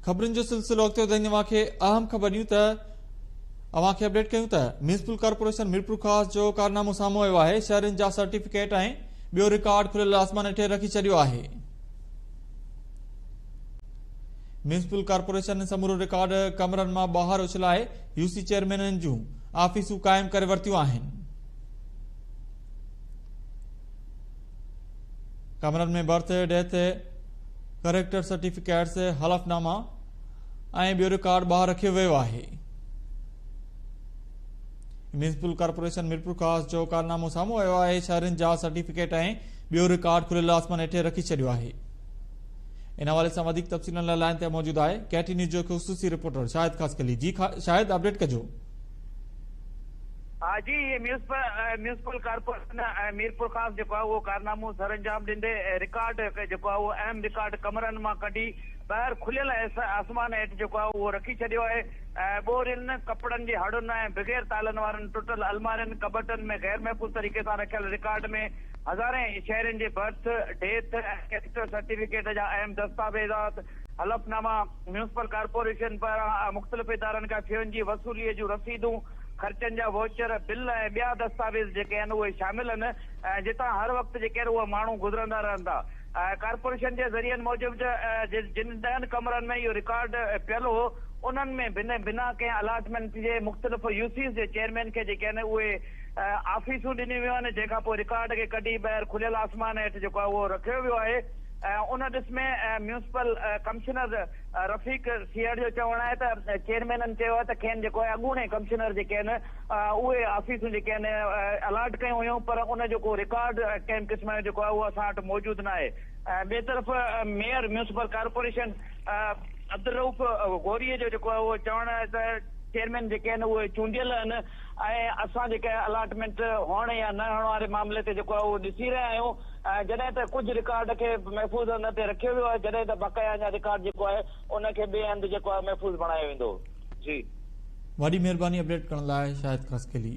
خبرن جو سلسلو اڳتي وڌائيندي اوهان کي اهم خبر ڏيون ته اوهان کي اپڊيٽ ڪيون ته ميونسپل ڪارپوريشن ميرپورخاص جو ڪارنامو سامهون آيو آهي شهرين جا سرٽيفڪيٽ ۽ ٻيو رڪارڊ کليل آسمان هيٺ رکي ڇڏيو آهي ميونسپل ڪارپوريشن سمورو رڪارڊ ڪمرن مان ٻاهر اڇلائي يوسي چيئرمينن جون آفيسون قائم ڪري ورتيون آهن ڪمرن ۾ برٿ، ڊيٿ، ڪريڪٽر سرٽيفڪيٽس، حلف ناما ۽ ٻيو رڪارڊ ٻاهر رکيو ويو آهي. ميونسپل ڪارپوريشن ميرپورخاص جو ڪارنامو سامهون آيو آهي، شهرين جا سرٽيفڪيٽ ۽ ٻيو رڪارڊ کليل آسمان هيٺ رکي ڇڏيو آهي. ان حوالي سان وڌيڪ تفصيلن لاء لائين تي موجود آهي ڪي ٽي نيوز جو خصوصي رپورٽر شاهد خاصخيلي جي شاهد اپڊيٽ ڪجو. ها جي هي ميونسپل ڪارپوريشن ميرپورخاص جيڪو آهي اهو ڪارنامو سرانجام ڏيندي رڪارڊ جيڪو آهي اهو اهم رڪارڊ ڪمرن مان ڪڍي ٻاهر کليل آسمان هيٺ جيڪو آهي اهو رکي ڇڏيو آهي ٻورين ڪپڙن جي هڙن ۽ بغير تالن وارن ٽٽل المارين ڪٻٽن ۾ غير محفوظ طريقي سان رکيل رڪارڊ ۾ هزارين شهرين جي برٿ ڊيٿ ۽ ڪيريڪٽر سرٽيفڪيٽ جا اهم دستاويزات حلف ناما ميونسپل ڪارپوريشن پاران مختلف ادارن کان فيون جي وصولي جون رسيدون، خرچن جا ووچر، بل ۽ ٻيا دستاويز جيڪي آهن اهي شامل آهن جتان هر وقت جيڪي آهن اهي ماڻهو گذرندا رهن ٿا. ڪارپوريشن جي ذريعن موجب جن ڏهن ڪمرن ۾ اهو رڪارڊ پيل هو انهن ۾ بنا ڪنهن الاٽمينٽ جي مختلف يو سيز جي چيئرمين کي جيڪي آهن اهي آفيسون ڏنيون ويون آهن جنهن کان پوء رڪارڊ کي ڪڍي ٻاهر کليل آسمان هيٺ جيڪو آهي اهو رکيو ويو آهي. ان ڏس ۾ ميونسپل ڪمشنر رفيق سيهڙ جو چوڻ آهي ته چيئرمينن چيو آهي ته کين جيڪو آهي اڳوڻي ڪمشنر جيڪي آهن اهي آفيسون جيڪي آهن الاٽ ڪيون هيون پر ان جو ڪو رڪارڊ ڪنهن به قسم جو جيڪو آهي اهو اسان وٽ موجود ناهي. ٻئي طرف mayor municipal corporation Abdul Rauf Ghouri جو جيڪو آهي اهو چوڻ آهي ته چيئرمين جيڪي آهن اهي چونڊيل آهن ۽ اسان جيڪي الاٽمينٽ هئڻ يا نه هئڻ واري معاملي تي جيڪو آهي اهو ڏسي رهيا آهيون ۽ جڏهن ته ڪجهه رڪارڊ کي محفوظ هنڌ تي رکيو ويو آهي جڏهن ته بقايا اڃا رڪارڊ جيڪو آهي ان کي ٻئي هنڌ جيڪو آهي محفوظ بڻايو ويندو. جي. وڏي مهرباني اپڊيٽ ڪرڻ لاء شاهد خاصخيلي.